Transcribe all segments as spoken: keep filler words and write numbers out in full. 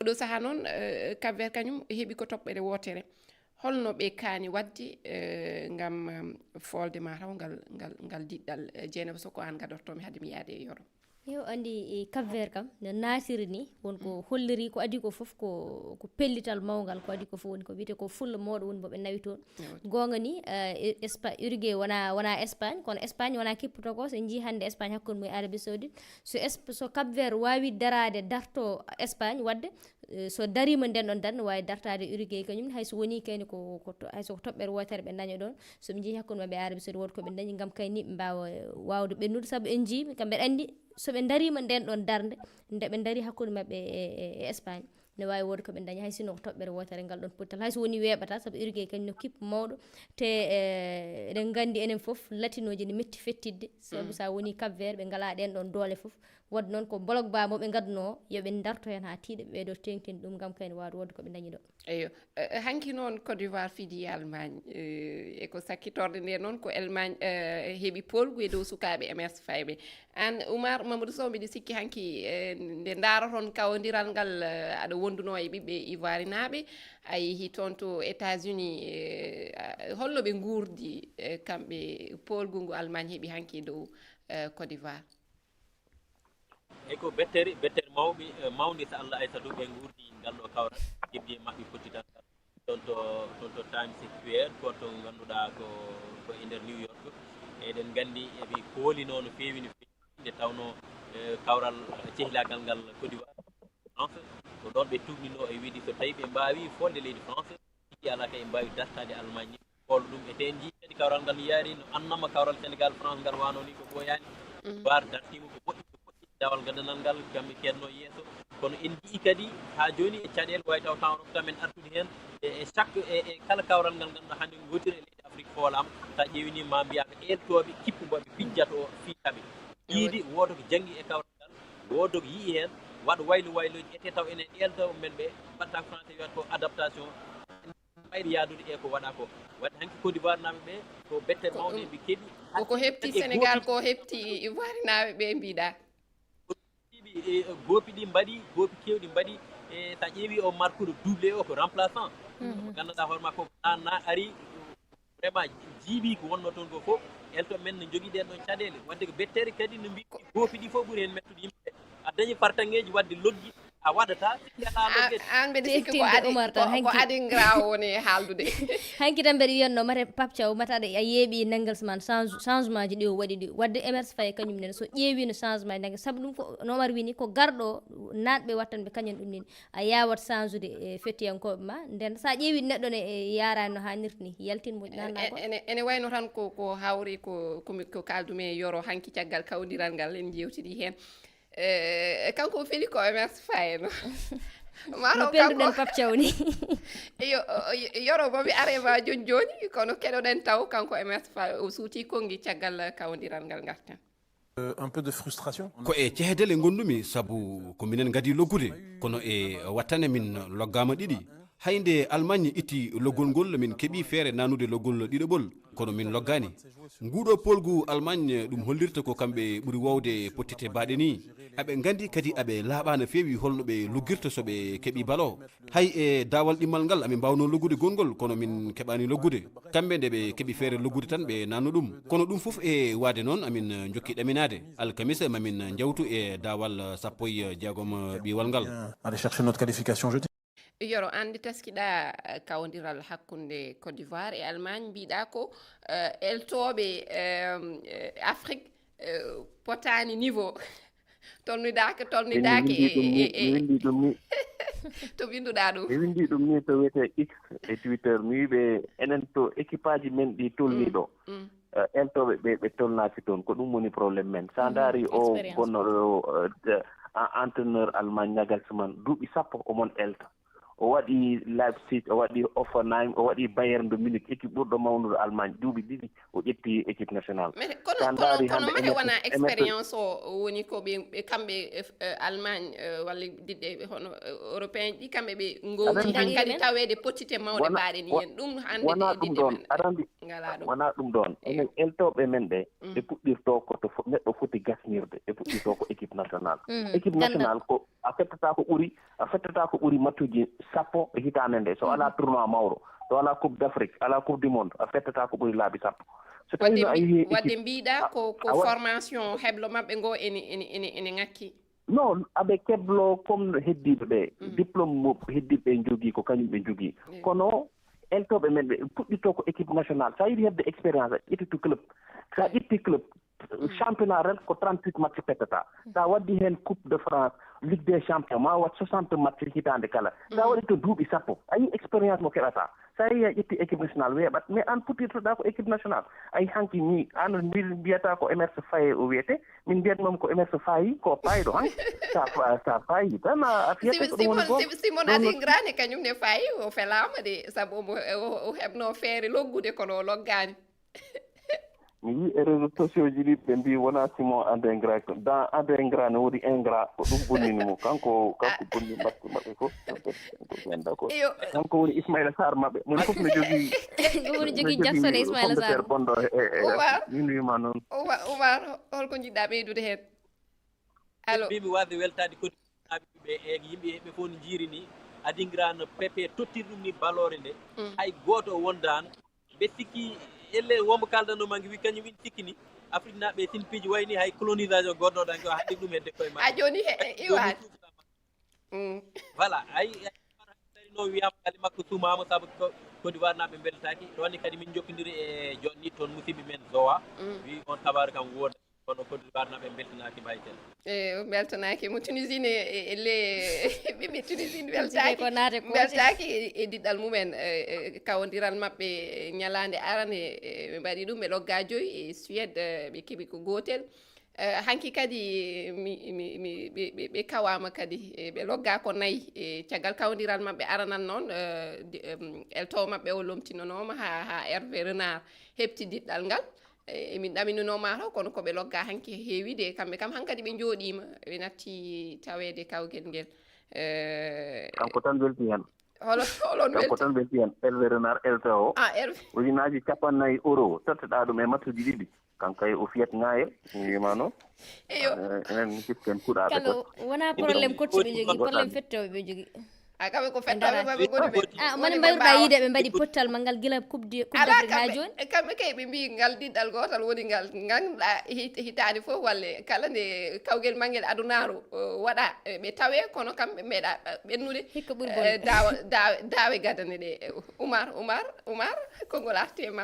Ɗo saha noon, eh, Cap Vert kañum heɓi ko toɓɓere wootere. Holno ɓe kaani waɗde, eh, ngam, em, foolde mataw ngal, ngal, ngal diɗɗal, eh, Jeynaba Sow, ko aan gadortoomi hade mi yaade e Yoro? Yo, anndi, e Cap Vert kam, no naatiri ni, won ko holliri, ko adi ko fof ko, ko pellital mawngal, ko adi ko fof woni ko wiyetee ko fulla mawɗo woni mo ɓe nawi toon. Goonga ni, eh, e-, Espa-, Uruguay wona, wona Espagne, kono Espagne wona kipputo ko, so en njii hannde Espagne hakkunde mum e Arabie Saoudite. So Esp-, so Cap Vert waawi daraade, darto Espagne, waɗde, eh, so dariima nden ɗon darnde, waawi dartaade Uruguay kañum, hay so woni kayni ko, ko to-, hay so ko toɓɓere wootere ɓe daña ɗon. So ɓe njii hakkunde maɓɓe e Arabie Saoudite, woodi ko ɓe dañi ngam kayni ɓe mbaawa, eh, waawde ɓennude. Sabu en njii, kam mbeɗa anndi, so ɓe dariima nden ɗon darnde, nde ɓe dari hakkunde maɓɓe e, e, e Espagne, ne waawi woodi ko ɓe dañi, hay sinno ko toɓɓere wootere ngal ɗon pottal, hay so woni weeɓata, sabu Uruguay kañum no kippu mawɗo, te, eh, eɗen nganndi enen fof, latinooji ne metti fettidde, sabu sa woni Cap Vert, ɓe ngalaa ɗen ɗon doole fof. Waɗde noon ko bolok ba mo ɓe ngadduno, yo ɓe darto heen haa tiiɗa, ɓe ɗo teeŋtini ɗum ngam kayne waawde woodde ko ɓe dañi ɗo. Eyo, eh, hanki noon Côte d'Ivoire fidi e Allemagne, eh, e ko sakkitorde nde noon ko Allemagne, eh, heɓi poolgu e dow sukaaɓe M S Faye ɓe. Aan, Oumar Mamadou Sow, mbiɗa sikki hanki, eh, nde ndaaroton kawondiral ngal, eh, aɗa wonduno e ɓiɓɓe Ivoirenaaɓe, a yehi toon to États-Unis, eh, a-, holno ɓe nguurdi, eh, kamɓe poolgu ngu Allemagne heɓi hanki e dow, eh, Côte d'Ivoire? Eyi, ko bettere, bettere mawɓe, eh, mawnde, so Allah, Aysatu, ɓe nguurdi ngal ɗo kawral, keɓdi e maɓɓe pottital ngal. Toon to, toon to Times Square, ko to ngannduɗaa ko, ko e nder New York. Eɗen nganndi eɓe koolino no feewi, no feewi, nde tawnoo, eh, kawral cehilaagal ngal Côte d'Ivoire, France, ko ɗoon ɓe tuugnino e wiide so tawii ɓe mbaawi foolde leydi France, sikki alaa kay ɓe mbaawi dartaade Allemagne ni. Hol ɗum e tee njii kadi kawral ngal yaari no annama kawral Sénégal France ngal wano ni ko ɓooyaani. Mbar dartiima ko moƴƴi, ko moƴƴi dawal gadanal ngal kam e keedno yeeso. Kono en njii kadi haa jooni e caɗeele wawi taw tan rokta men artude heen e, e chaque, e, e kala kawral ngal ngannduɗaa hannde ngotiri e leydi Afrique foolaama. Sa ƴeewi ni ma mbiyaa ko eeltooɓe kippu mbaɓe pijjata o fii kaɓe. Yiide wooto ko janngi e kawral ngal, wooto ko yii heen, waɗa waylo waylooji, ete taw enen eeltooɓe men ɓe mbaɗta ko français wiyata ko adaptation. Mayri yaadude e ko waɗa ko. Waɗde hanki Côte d'Ivoire naaɓe ɓe ko bette mawɗe ɓe keɓi. Ko, ko heɓti Sénégal, ko heɓti Ivoire naaɓe ɓe mbiɗa. Ɗi, e, goopi ɗi mbaɗi, goopi keewɗi mbaɗi, e, sa ƴeewi o marqueur doublé o ko remplaçant. Mo ngannduɗaa hoore makko na, na ari vraiment jiibi ko wonno toon ko fof. Elto men no jogii ɗen ɗon caɗeele. Waɗde ko bettere kadi no mbi goopi ɗi fof ɓuri heen mettude yimɓe. A dañi fartaŋŋeeji waɗde loggi, a waɗata, sikki alaa loggete. An mbeɗa sikki ko Teftiinde adi, Oumar tan ko, ko hanki. Adi ngra woni e haaldude. Hanki tan mbeɗa wiyatno mate Pape Thiaw, mataɗo a yeeɓi nanngal man change-, changement ji ɗi o waɗi ɗi. Waɗde M S Faye kañum nen so ƴeewi no changement nanngal, sabu ɗum ko no Oumar wini ko garɗo naatɓe wattanɓe kañum ɗum nin. A yawat change-ude e fettiyankooɓe ma. Nden sa ƴeewi neɗɗo ne e yaarani no haanirta ni, yaltin mo nanna ko. Ene, ene wayno tan ko, ko hawri ko, ko mi, ko kaaldumi e Yoro hanki caggal kawdiral ngal en jewtidi heen. Eh, kanko o feli ko M S Faye no. No pelduɗen Pape Thiaw ni. Yo, o, o, Yoro, bo mi are ma jooni jooni, kono keɗoɗen taw kanko M S Faye o suuti konngi caggal kawdiral ngal ngarten. Euh, un peu de frustration. Ko e cehdele ngondumi sabu ko minen ngadi loggude, kono e wattane min loggaama ɗiɗi. Hay nde Allemagne itti loggol ngol, min keɓi feere nanude loggol ɗiɗaɓol, kono min loggaani. Nguuɗo poolgu Allemagne, ɗum hollirta ko kamɓe ɓuri wawde pottite baaɗe ni. Aɓe nganndi kadi aɓe laaɓa no feewi holno ɓe loggirta so ɓe keɓi balo. Hay e daawal ɗimmal ngal, amin mbaawno loggude gongol, kono min keɓaani loggude. Kamɓe nde ɓe keɓi feere loggude tan, ɓe nanno ɗum. Kono ɗum fof e waade noon, amin jokki ɗaminaade. Alkamisa, mamin njawtu e daawal sappo e jeegom ɓiiwal ngal. Aller chercher notre qualification jeudi. Yoro, anndi taskiɗa, eh, kawdiral hakkunde Côte d'Ivoire e Allemagne, mbiɗa ko, eh, eltooɓe, eh, eh, Afrique, eh, potaani niveau. Tolnidaaka, tolnidaaka e, e, e. Mi windi ɗum ni. To binduɗa ɗum? Mi windi ɗum ni to wiyetee X e Twitter. Mi wiɓe enen to équipe aji men ɗi tolni ɗo. Mm. Eh, eltooɓe ɓe, ɓe tolnaaki toon. Ko ɗum woni problème men. Sa ndaari o gonno ɗo, eh, de-, a-, entraîneur Allemagne Nagelsmann, duuɓi sappo omon elta. O waɗi Leipzig, o waɗi Hoffenheim, o waɗi Bayern de Munich, équipe ɓurɗo mawnude Allemagne, duuɓi ɗiɗi o ƴetti équipe nationale. Mais kono, kono, kono mate wona expérience o woni ko ɓe, ɓe kamɓe, eh, Allemagne, eh, walla diɗɗe hono, eh, européen ɗi, kamɓe ɓe ngowti hankadi taweede pottite mawɗe mbaɗe ni en. Ɗum hannde wona ɗum ɗon. Aɗa anndi, wona ɗum ɗon. Enen eltooɓe men ɓe, ɓe puɗɗirto ko to fo-, neɗɗo foti gasnirde, ɓe puɗɗirto ko équipe nationale. Équipe nationale ko a fettata ko ɓuri a fettata ko ɓuri matchuji sappo e hitaande nde, so alaa tournoi mawɗo, so alaa coupe d'Afrique, alaa coupe du monde, a fettata ko ɓuri laabi sappo. So tawi wadde no a mbi- yehi wadde équipe mbiɗa ko ko a wa- formation heblo maɓɓe ngo ene ene ene ene ŋakki. Non, aɓe keblo comme heddiiɓe ɓe, diplôme mo heddiiɓe ɓe njogii ko kañum ɓe njogii. Kono eltooɓe men ɓe puɗɗitto ko équipe nationale, so a yiɗi heɓde expérience a ƴettitu club, so a ƴetti club, championnat ren ko trente-huit match pettata, so a waddi heen coupe de France, ligue des champions ma wat soixante match hitaande kala, so a waɗi to duuɓi sappo a yi expérience mo keɓata. So a yehi a ƴetti équipe nationale weeɓat, mais aan puɗɗirtoɗa ko équipe nationale. Ay hanki ni aan mbi- mbiyata ko Emerse Faye o wiyete, min mbiyatnoomi ko Emerse Faye ko payɗo han. Sa fa- sa fayi tan a fiyata ko ɗum woni Simon goonga. Simon Simon Adingra ne kañum ne fayi o felaama de sabu omo o o heɓno feere loggude kono o loggaani. Mi yii e réseaux sociaux ji ɗi ɓe mbi wona Simon Adingra, dans Adingra ne woodi ingrat, ko ɗum bonnini mo kanko kanko bonni mbatte maɓɓe fof. Ko ɓen d'accord. Iyo. Kanko woni Ismaïla Sarr maɓɓe, moni fof ne jogii Ɗum woni jogii jassone Ismaïla Sarr. Bonɗo e e- e- Owa. Min wima noon. Owa Oumar, holko njiɗɗa ɓeydude heen? Allo. Mbimi wasde weltaade kodi ɓe e yimɓe ɓe fof no jiiri ni. Adingra no pepe tottir ɗum ni baloore nde. Hay gooto o wondaano. Ɓe sikki elle wonmo kaldanno mangi wi kañum in sikki ni Afrique naɓe sin piiji wayni hay colonisation goɗɗo ɗan ko hande ɗum hedde koye A joni he e- iwa. Mm. Voilà, ay ay- no wiyama kadi makko sumama sabu ko Côte d'Ivoire naɓe beltaki ɗo ni kadi min jokkidiri e jonni toon musidɓe men Zowa. Wi on kabaru kam wooda kono Côte d'Ivoire naɓe beltanaki baytel. E o beltanaki mo Tunisie ne e- e le ɓiɓɓe Tunisie ne Tunisie beltaki ko naate ko beltaki e- e diɗɗal mumen e- e kawodiral maɓɓe ñalande arane e ɓe mbaɗi ɗum ɓe logga joyi e Suède e ɓe keɓi ko gotel. Eh, hanki kadi mi, mi, mi, ɓe, ɓe, ɓe kawama kadi e ɓe logga ko nayi e caggal kawdiral maɓɓe aranal noon eh, di- em, eltowo maɓɓe o lomtinonooma ha, ha Hervé Renard heɓti diɗɗal ngal. E min ɗaminunoma taw kono koɓe logga hanki heewi de kamɓe kam hankadi ɓe jooɗima ɓe natti tawede kawgel ngel. Eh, Kanko tan welti hen. Holo holon Kanko welti? Tan welti hen. Hervé Renard, eltowo Ah, Hervé. Ujunaaji capannayyi euro totteɗa ɗum e matchuji ɗiɗi. Kanko kay o fiyat ŋaayel, mi wima noon. Eyo. Eh, enen mi sikki en kuɗaɓe Kala toon. wona problème coach ɓe jogui, problème fettoɓe ɓe jogui. A kamɓe ko fettoɓe maɓɓe goni ɓe. Ah, moni mbayruɗa yiide ɓe mbaɗi pottal ma ngal gila coupe du coupe Ala d'Afrique ha kamɓe joni. E kamɓe kay ɓe mbi ngal diɗɗal gotal woni ngal ganduɗa hit- hitande foof walla kala nde kawgel manguel adunaru eh, waɗa eh, ɓe tawe kono kamɓe meeɗa eh, ɓennude. Hikka ɓuri Eh, bonde. dawa dawa dawe gadane ɗe. Eh, Oumar Oumar Oumar konngol arti e ma.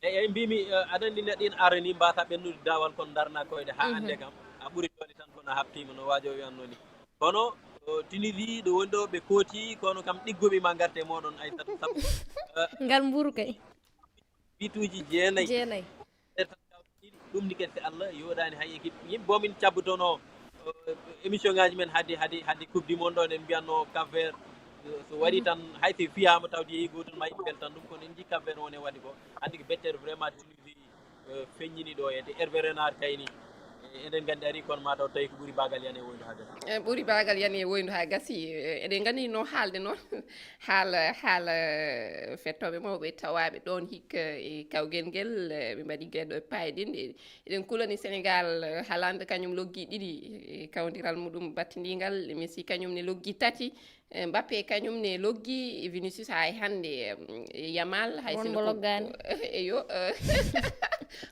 Eyyi eyyi mbimi eh, aɗa andi neɗɗo ina arani mbasa ɓennude dawal kono darna koyɗe ha ande kam a ɓuuri doole tan kono a habtima no wajo wiyanno ni. Kono eh, Tunisie ɗo woni ɗo ɓe kooti kono kam ɗiggomi ma garte moɗon Aysata sabu eh, Ngal mburu kay. bituji jeenayi Jeenayi. nder tan kawɗiɗi ɗum ni kadi si Allah yoɗani hay équipe yimɓe bomin cabbotono eh, émission ngaji men hade hade hade coupe du monde o en mbiyatno Cap Vert eh, so waɗi tan hay so fiyama tawde yeehi gotum ma yimɓe beltan ɗum kono en jii Cap Vert woni e waɗde ko hande ko bettere vraiment Tunisie eh, feññini ɗo e Hervé Renard kayni eh, eɗen gandi ari kono mataw tawi ko ɓuuri bagal yan e woyde ha gasi. Eh, ɓuri bagal yani e woyndu ha gasi. Eh, eɗen gandi no haalde noon haala haala eh, fettoɓe mawɓe tawaɓe ɗon hikka e kawgel ngel eh, ɓe mbaɗi gueɗo e payɗin. Eɗen kulani Sénégal eh, halande kañum loggi ɗiɗi eh, kawdiral muɗum battidigal Messi kañum ne loggi tati. Eh, Mbappé kañum ne loggi Vinicius ha e hande. Em, Yamal hay Won sino mo ko- loggani. Eyo eh,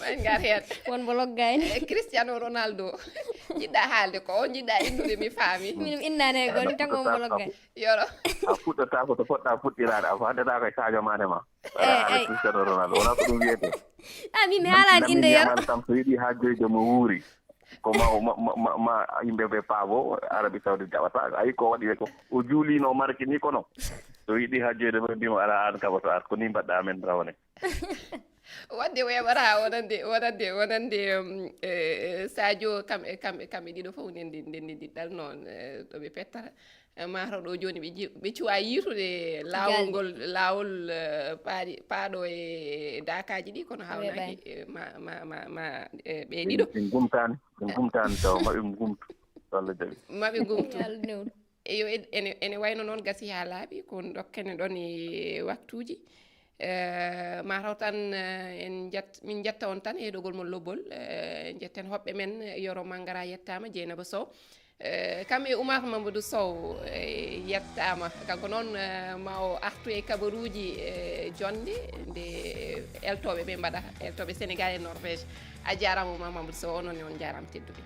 man ngar hen. Won mo loggani. Eh, Cristiano Ronaldo jiɗɗa haalde ko o jiɗɗa innude mi faami. Min innani e goto tan ko mo loggani. Yoro. A fuɗɗotako to poɗɗa fuɗɗirade a fandetako e Sadio Mané ma. Eyyi, eyyi. Cristiano Ronaldo wona ko ɗum wiyete. A min mi haalani inde yero. Yamal kam so yiɗi ha joyde mo wuuri ko ma ma ma- ma ma yimɓe ɓe paabo Arabie Saoudite jaɓata ayi ko waɗi ko o juulino marki ni kono so yiɗi ha joyde mo mbimo ala an kabato ar ko ni mbaɗɗa amen rawane. Wadde weɓata wonande wonande wonande um, eh, Sadio kamɓe kamɓe kamɓe ɗiɗo fof ndendi ndendi diɗɗal noon eh, ɗo ɓe pettata. Eh, mataw ɗo joni ɓe ji- ɓe cuwa yitude lawol Galɗi. Ngol lawol eh, paaɗi paaɗo e dakaji ɗi kono hawnaki eh, ma ma ma ma eh, ɓe ɗiɗo. Ɓe gumtani ɓe gumtani taw maɓe gumtu so Allah jaɓi. Maɓe gumtu. Yalla newnu. Eyo en- ene ene wayno noon gasi ha laaɓi ko dokkene ɗon e waktuji. Eh, mataw tan eh, en jat min jetta on tan e heɗogol mon lobbol eh, jetten hoɓɓe men Yoro Mangara yettama Dieynaba Sow. Eh, kam e Oumar Mamadou Sow, eh, yettaama. Kanko noon, eh, ma o artu e kabaruuji, eh, jonɗe nde eltooɓe ɓe mbaɗa, eltooɓe Sénégal e Norvège. A jaaraama Oumar Mamadou Sow, onon ne on njaaraama tedduɓe.